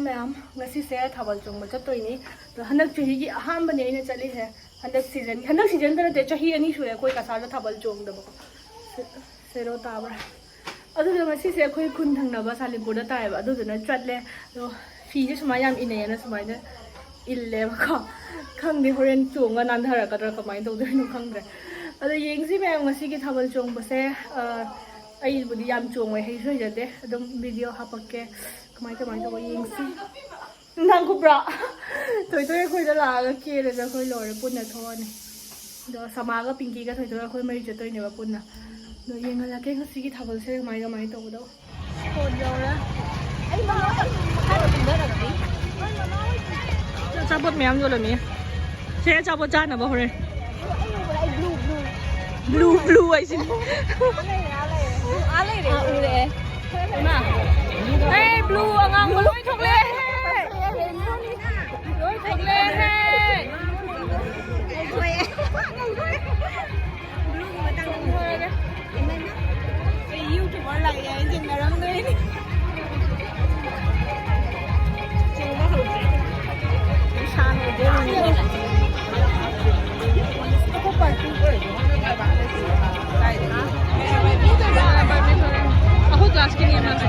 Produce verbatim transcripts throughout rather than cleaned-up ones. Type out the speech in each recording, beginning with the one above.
ꯃꯌꯥꯝ, ꯉꯁꯤꯁꯦ ꯊꯥꯕꯜ ꯆꯣꯡꯕ ꯆꯠꯇꯣꯏꯅꯤ꯫ ꯑꯗꯣ ꯍꯟꯗꯛ ꯆꯍꯤꯒꯤ ꯑꯍꯥꯟꯕꯅꯦ ꯑꯩꯅ ꯆꯠꯂꯤꯁꯦ꯫ ꯍꯟꯗꯛ ꯁꯤꯖꯟ, ꯍꯟꯗꯛ ꯁꯤꯖꯟꯗ ꯅꯠꯇꯦ, ꯆꯍꯤ ꯑꯅꯤ ꯁꯨꯔꯦ ꯑꯩꯈꯣꯏ ꯀꯁꯥꯔꯗ ꯊꯥꯕꯜ ꯆꯣꯡꯗꯕꯀꯣ꯫ ꯁꯦ-, ꯁꯦꯔꯣ ꯇꯥꯕ꯭ꯔꯥ? ꯑꯗꯨꯗꯣ ꯉꯁꯤꯁꯦ ꯑꯩꯈꯣꯏ ꯈꯨꯟ ꯊꯪꯅꯕ ꯁꯥꯂꯤꯄꯨꯔꯗ ꯇꯥꯏꯌꯦꯕ, ꯑꯗꯨꯗꯨꯅ ꯆꯠꯂꯦ꯫ ꯑꯗꯣ ꯐꯤꯁꯦ ꯁꯨꯃꯥꯏꯅ ꯌꯥꯝ ꯏꯟꯅꯩꯌꯦꯅ ꯁꯨꯃꯥꯏꯅ ꯏꯜꯂꯦꯕꯀꯣ꯫ ꯈꯪꯗꯦ, ꯍꯣꯔꯦꯟ ꯆꯣꯡꯉ ꯅꯥꯟꯊꯔꯛꯀꯗ꯭ꯔꯥ ꯀꯃꯥꯏꯅ ꯇꯧꯗꯣꯏꯅꯣ ꯈꯪꯗ꯭ꯔꯦ꯫ ꯑꯗꯣ ꯌꯦꯡꯁꯤ ꯃꯌꯥꯝ, ꯉꯁꯤꯒꯤ ꯊꯥꯕꯜ ꯆꯣꯡꯕꯁꯦ꯫ ꯑ, ꯑꯩꯕꯨꯗꯤ ꯌꯥꯝ ꯆꯣꯡꯉꯣꯏ, ꯍꯩꯁꯨ ꯍꯩꯖꯗꯦ꯫ ꯑꯗꯨꯝ ꯚꯤꯗꯤꯑꯣ ꯍꯥꯞꯄꯛꯀꯦ, ꯀꯃꯥꯏ ꯀꯃꯥꯏꯅ ꯇꯧꯕ ꯌꯦꯡꯁꯤ꯫ ꯅꯪ ꯀꯨꯞꯄ꯭ꯔꯥ? ꯊꯣꯏꯊꯣꯏ ꯑꯩꯈꯣꯏꯗ ꯂꯥꯛꯑꯒ ꯀꯦꯔꯦꯗ ꯑꯩꯈꯣꯏ ꯂꯣꯏꯔꯦ, ꯄꯨꯟꯅ ꯊꯣꯛꯑꯅꯤ꯫ ꯑꯗꯣ ꯁꯃꯥꯒ ꯄꯤꯡꯀꯤꯒ ꯊꯣꯏꯊꯣꯏ ꯑꯩꯈꯣꯏ ꯃꯔꯤ ꯆꯠꯇꯣꯏꯅꯦꯕ ꯄꯨꯟꯅ꯫ ꯑꯗꯣ ꯌꯦꯡꯍꯜꯂꯛꯀꯦ ꯉꯁꯤꯒꯤ ꯊꯥꯕꯜꯁꯦ ꯀꯃꯥꯏ ꯀꯃꯥꯏꯅ ꯇꯧꯕꯗꯣ꯫ ꯐꯣꯟ ꯌꯧꯔꯦ꯫ ꯑꯩ ꯃꯃꯥ ꯍꯣꯏ ꯃꯈꯥꯗ ꯀꯨꯝꯊꯔꯛꯀꯅꯤ꯫ ꯑꯆꯥꯄꯣꯠ ꯃꯌꯥꯝ ꯌꯣꯜꯂꯝꯃꯤ꯫ ꯁꯦ, ꯑꯆꯥꯄꯣꯠ ꯆꯥꯅꯕ ꯍꯣꯔꯦꯟ꯫ ꯑꯩ ꯎꯕꯗ ꯑꯩ blue, blue꯫ Blue, blue ꯍꯥꯏꯁꯤꯅꯤ꯫ ꯑꯥ ꯂꯩꯔꯦ, ꯑꯥ ꯂꯩꯔꯦ꯫ ꯑꯥ ꯎꯔꯦ꯫ ꯏꯃꯥ꯫ ꯑꯦ, blue ꯑꯉꯥꯡꯕ ꯂꯣꯏ ꯊꯣꯛꯂꯛꯑꯦ꯫ ꯂꯣꯏ ꯊꯣꯛꯂꯛꯑꯦ꯫ ꯉꯧꯊꯣꯛꯑꯦ꯫ Blue ꯒꯤ ꯃꯇꯥꯡꯗ ꯉꯧꯊꯣꯛꯑꯦ꯫ ꯏꯃꯥ, ꯏꯃꯥ꯫ ꯑꯩ YouTuber ꯂꯥꯛꯑꯦ ꯍꯥꯏꯅ ꯆꯤꯡꯅꯔꯝꯗꯣꯏꯅꯤ꯫ ꯆꯤꯡꯕ ꯍꯧꯗ꯭ꯔꯤ꯫ ꯏꯁꯥꯅ ꯑꯣꯏꯗꯣꯏꯅꯤ꯫ ꯑꯩꯈꯣꯏ class ꯀꯤꯅꯦ ꯃꯥꯁꯦ꯫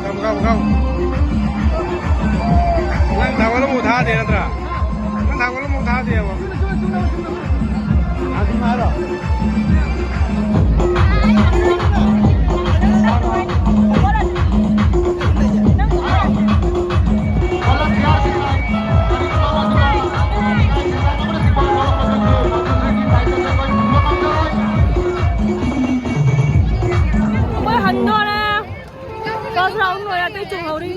ꯉꯝ, ꯉꯝ, ꯉꯝ꯫ ꯅꯪ ꯊꯥꯡꯒꯣꯜ ꯑꯃꯨꯛ ꯊꯥꯗꯦ ꯅꯠꯇ꯭ꯔꯥ? ꯅꯪ ꯊꯥꯡꯒꯣꯜ ꯑꯃꯨꯛ ꯊꯥꯗꯦꯕ꯫ ꯑꯩꯈꯣꯏ ꯍꯟꯗꯣꯔꯦ꯫ ꯆꯥꯛ ꯆꯥꯕ ꯂꯣꯏꯔꯦ, ꯑꯇꯩ ꯆꯣꯡꯍꯧꯔꯤ꯫